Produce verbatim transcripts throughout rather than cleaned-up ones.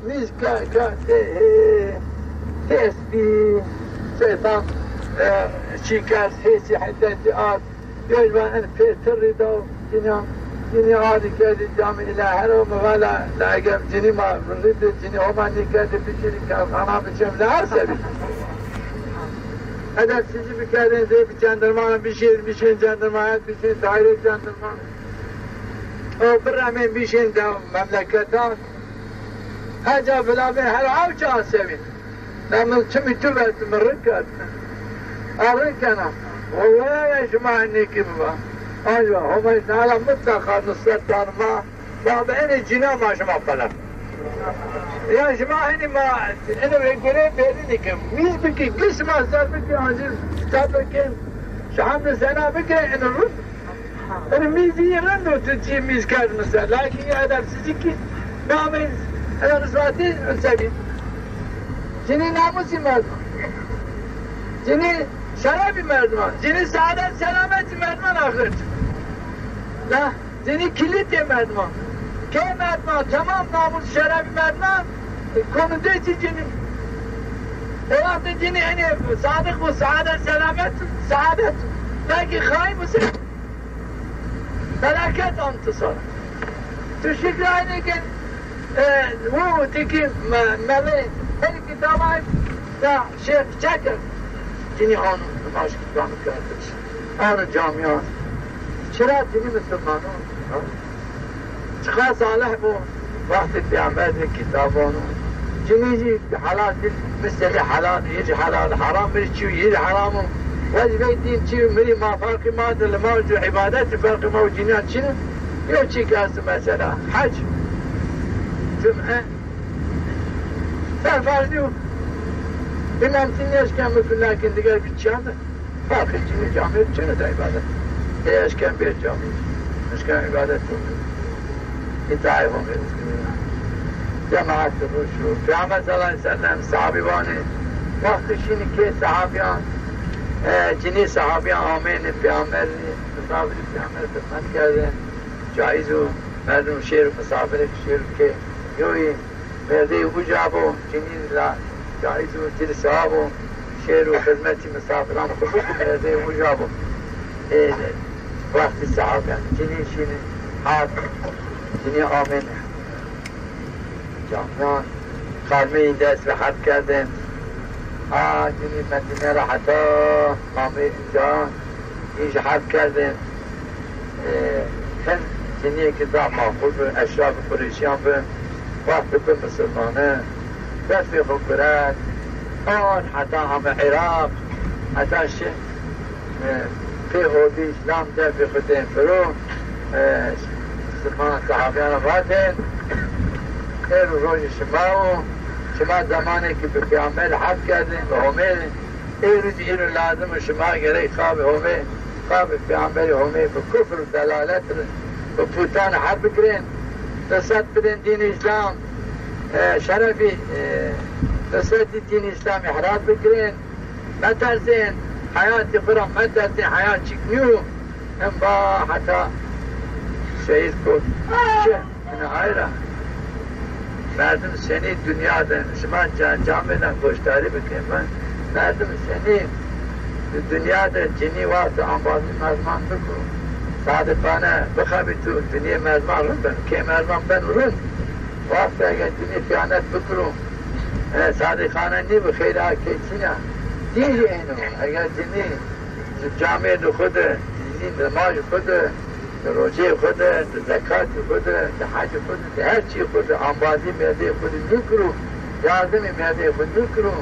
Mîz ke-, ke-, e, e, tesbî, şeytan, e, şikest, hêsî, hiddetî ard. Yoj va en pê tirrî da, cinîyan, cinî ardî kerdî camî îla hero mi va la, la egem cinî ma rindî, cinî Homa nîkerdî bişîrî kerxana biçem la her sebî. Edepsizî bikerdên zê bi cendirmanan bişîn, bişîn cendirma, bişîn daîrê cendirma. O biremên bişên de memleketan. Heca vilavê her aw çi asewîn. Na min çimî tu vet mi rind kerd. A rind kena. Wele şima nêkî biba. Anca Homay Teala mutlaqa nusret dan ma. Ma bi enê cîna ma şima pele. Ya şima enê ma enê ve gure bêrînî ke. Mîz bikî, gi şima ser bikî, ancî kitap bikî. Şi hemd sena bikî, enê rû. Enê mîzî rind o, tu çî mîz kerd misel. Lakin ya edepsizî kî namê ena risvatî sebî. Cinî namusî merdiman. Cinî şerefî merdiman. Cinî saadet selametî merdiman axir. La cinî kilîtê merdiman. Kê merdiman, temam namus şerefî merdiman, konudê çî cinî. E wextê cinî enê sadiq bu, saadet selamet, saadet. Belkî xaîn bu se-, felaket antisar. Tu şikr aynî ke, e, wo tiki me-, melê, her kitabay da şêx çekir. Cinî anu, nimaj kitabı kardeş. Anu camiyan. Çira cinî misilmano? Çiqa salih bo, wextê peyamber de kitabon. Cinî jî helal dî, miselî helal, yê jî helal, heram bir çî, yê jî heram o. Wezîfey dîn çî, mirî ma farqî ma de, limaj û îbadet ferqî ma û cinîyan çin o. Yo çî ki est mesela, hec, cume, ser farzî yo. Îmamtî nêşken bikir, lakin diger bir çîyan de. Farqê cinî camî çin o de îbadet. Ê eşken bê camî, eşken îbadet bikir. Îtaê Homê bikir. Cemaet rûş û Peyxamber sallallahu aleyhi ve sellem sahabî vanê. Wextî şînî kê sahabîyan, e, cinî sahabîyan amênê Peyxamberî, misafirî Peyxamberî xizmet kerdê. Caiz o, merdim şêro misafirê şêro kê. Yoyî Mêrdeyê uca bo, cinî la caiz o, ci rê sewab o, şêro xizmetî misafiran xwu biko, mêrdeyê uca bo. Ê, wextî sewab yanî. Cinî şînî herd, cinî amêne. Camiyan, xarmeyî dest bi herd kerdên. A, cinî Medîne ra heta amê inca, î jî herd kerdên. E, hin cinîyê ki zaf maqul bi, eşrafê Qureyşîyan bi, wextê bi misilmani, destê xwu guret, an heta ame Iraq, heta şi, e, pê odî Îslam defê xwu dên firo, e, misilman sahabîyan ra vatên, êro rojê şima o, şima zemanê ki bi Peyxamberî herd kerdên, bi Homê, Êro zî îro lazim o şima gerek qabê Homê, qabê Peyxamberê Homê bi kufr û delalet ri, bi putan herd bigirên, nusret bidên dînê Îslam, e, şerefî, e, nusretî dînê Îslamî herd bigirên, metersên, heyatê xwu ra metersên, heyat çik nîyo. Em va heta şehîd kot. Çi? Ina ayra. Merdim senî dinya de, şima ca-, camêrdan goşdarî bikin. Ben merdim senî di-, dinya de cinî wextî embazî merdiman biko. Sadiqane bixebî tu dinyê merdiman rind ben. Kê merdiman ben rind. Wextî eger cinî xîyanet bikiro, e, sadiqane nîbi xeyrê a kê çin a. Dîn jî êno. Eger cinî di camêrdê xwu de, di nimajê xwu de, di roceyê xwu de, di zekatê xwu de, di hecê xwu de, di her çîyê xwu de embazî mêrdeyê xwu de nîkiro, yardimê mêrdeyê xwu nîkiro,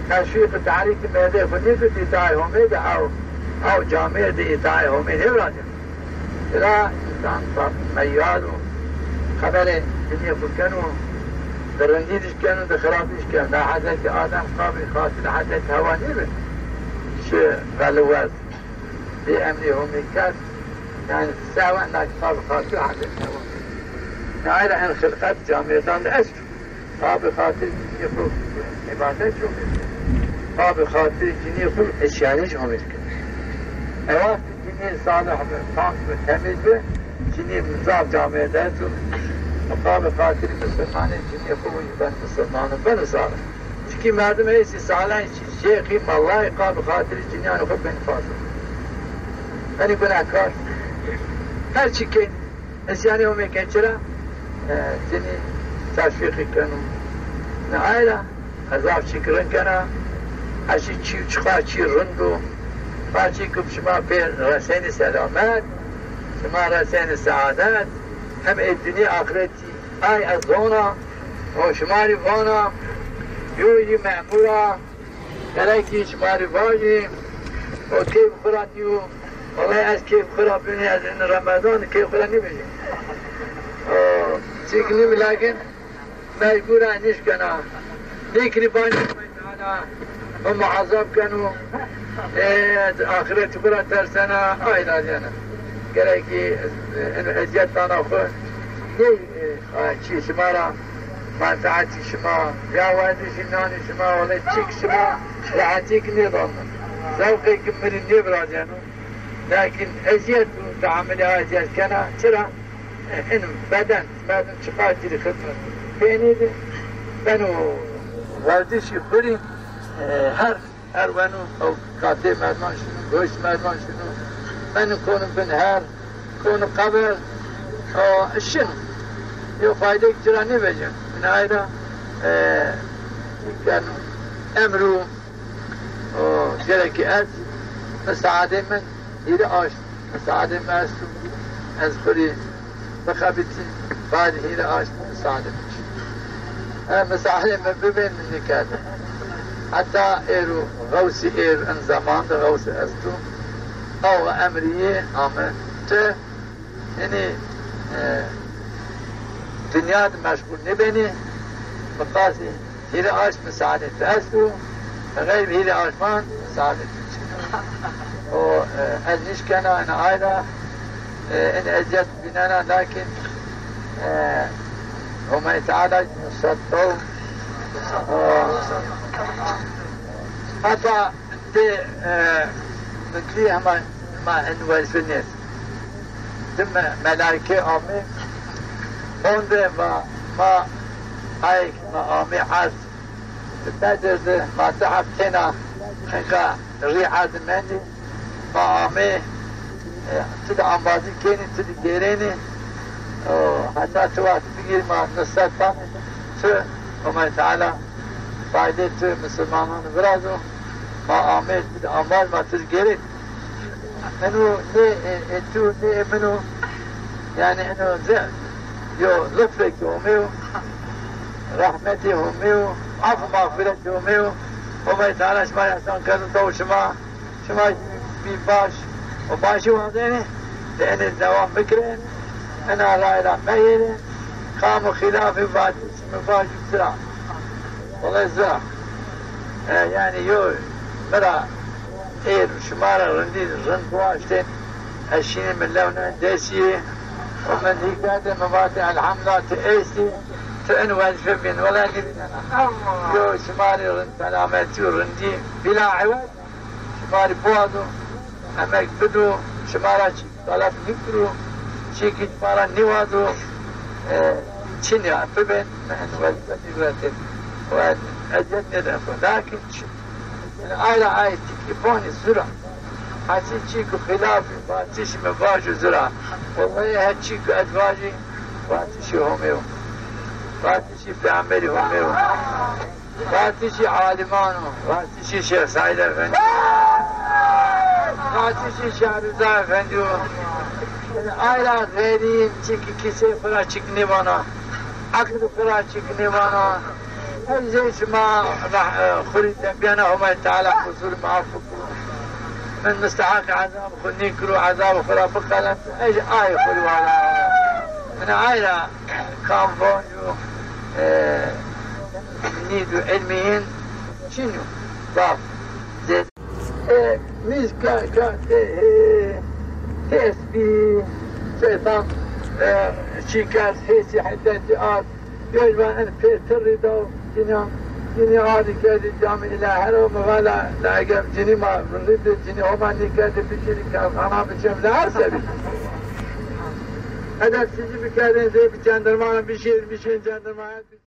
teşwîq û tehrîkê mêrdeyê xwu nîkiro, di îtaê Homê de ew, ew camêrd îtaê Homê nêviracenê. Bira însan zaf meyal o, xeberê dinyê xwu keno, di rindî dîş keno, di xirabî dîş keno. La Hezretî Adem qabê xatirê Hezretî Hewa nêbi şi xelwet, bê emrê Homê kerd, yanî sewen, la qabê xatirê Hezretî Hewa. Nayra en xilqet camêrdan de esto. Qabê xatirê cinî xwu îbadet Homê kir. Qabê xatirê cinî xwu îsyanî Homê kir. E wextî cinî salih bi, pak bi, temîz bi, cinî zaf camêrd esto. Qabê xatirê Misilmanê cinî xo û ben misilmano, ben sare. Çikî merdim hêsî salen şî, şêxî, mellayî, qal û xatirî cinîyanê xo ben fasik. Benî gunehkar. Her çi kenî, îsyanê Homê ke çira, e, cinî teşwîqî keno. Ne aye ra ez zaf çîk rind kena, ez şî çî, çiqa çî rind o. Paçî ku şima pê resenî selamet, şima resenî seadet, hem ê dinya axretî. Ay ez zona, o şima rî vana, yo yî memur a, gerekî şima rî vajî, o keyf xwu ra nîyo. Wellay ez keyf xwu ra bînî, ez in Remezan keyf xwu ra nîbînî. O, çik nîbî, lakin mecbur a nîşkena. Nêkirî banî Teala mi muazab keno, e, axireti xwu ra tersena, ay ra yena. Gerekî, e, eno eziyet dana xwu nê, e, çî şima ra, menfeetî şima, ya werdişî nanî şima, wele çîk şima, rehetîk nêdano. Zewqê ki mi rî nêvirazeno. Lakin eziyet û tehamulê a eziyet kena. Çira? E, in beden, merdim çiqas ci rî xizmet kenî de, beno werdişî xwu rî, e, her, her weno, ew katê merdiman şino, goşt merdiman şino, beno kono bin her, kono qeber, o, şino. Yo faydeyêk ci ra nêvejeno. Binayê ra, e, keno, emro, o, gerekî ez, misaadê min, hîrê aşm, misaadê mi esto, ez xwu rî bixebitî, badê hîrê aşm misaadê mi çin. E, misaadê mi bibên, mi nêkerde. Heta êro, xewsî êro, in zeman de xewsî esto, awa emrî yê ame ti, hinî, e, dinya de meşgul nêbenî, bi qasî hîrê aşm misaadê tu esto, xeyb hîrê aşman misaadê tu çin o. O, e, ez nîşkena ena ay ra, e, in eziyet vînena, lakin, e, Homay Teala nusret do. O, heta Ti, e, mitlî hema ma in wezîfe nêst. Di me-, melaîke amê, honde va ma, ayê ke ma amê erd, di Bedr de ma di heb têna hinka rî erd mendî, ma amê, e, ti di embazî kenî, ti di gêrenî, o, heta ti wext bigîrî ma nusret danê, ti, Homay Teala faydê ti misilmanan virazo. Ma amê, ti di embaz ma ti di gêrê. Eno nê, e, e, tu, nê, e, min o. Yanî eno ze-, yo lutfêk Homê yo, rehmetê Homê yo, af û mexfîretê Homê yo. Homay Teala şima îhsan keno do şima, şima bî baş û başî wazenê, de enê dewam bikirin. Ena ray ra meyêrin. Kam û xîlafê vatişî mi vajî zira. Wele zira. E, yanî yo mi ra êr şima ra rindî rind biwaştên. Ez şînî mi lew nayî destî yê. Û mi nîkerdê, mi vatê elhamdulîlah ti estî. Ti in wezîfe bîn. Wele nîvînena. Yo şima rê rind, selametî û rindî bîla ewed şima rê biwazo, emek bido, şima ra çî talep nîkiro, çîkî şima ra nîwazo, e, çinî ya, bibên, mi in wezîfe nîviretên. Û ez eziyet nêdên xwu. Lakin çi-, yanî ay ra ay tikî bonî zura. Heçî çî ku xîlafî vatişî mi vajo zura. Wellahî her çî ku ez vajî, vatişî Homê yo. Vatişî peyxemberî Homê yo. Vatişî aliman o, vatişî Şêx Seîd Efendî o, vatişî Şehrûza Efendî o. Ay ra xeyrîn, çîkî kîsê xwu ra çîk nêvana, eqlê xwu ra çîk nêvana. Ez zê şima reh-, e, xwu rî tebîyena, Homay Teala qusûrê mi af bikiro. Min misteheqê ezabê xwu nêkiro, ezabê xwu ra biqelem. Ez ay xwu rî wala. Min ay ra kam vanco, e, nîdû ilmî yin çin yo. Zaf zêde. E, mîz ka, ka, te, e, tesbî, şeytan, e, çî kerd, hêsî, hiddetî ard. Yo ji van en pê tirrî da, cinîyan, cinî ardî kerdî camî îlahe ro, mi va la, la eger cinî ma rindî, cinî Homa nîkerdî, bişîrî karxana biçem, la her sebî. Hedef sizi bikerdin zey bi cendermayan bişîr, bişîr cendermayan.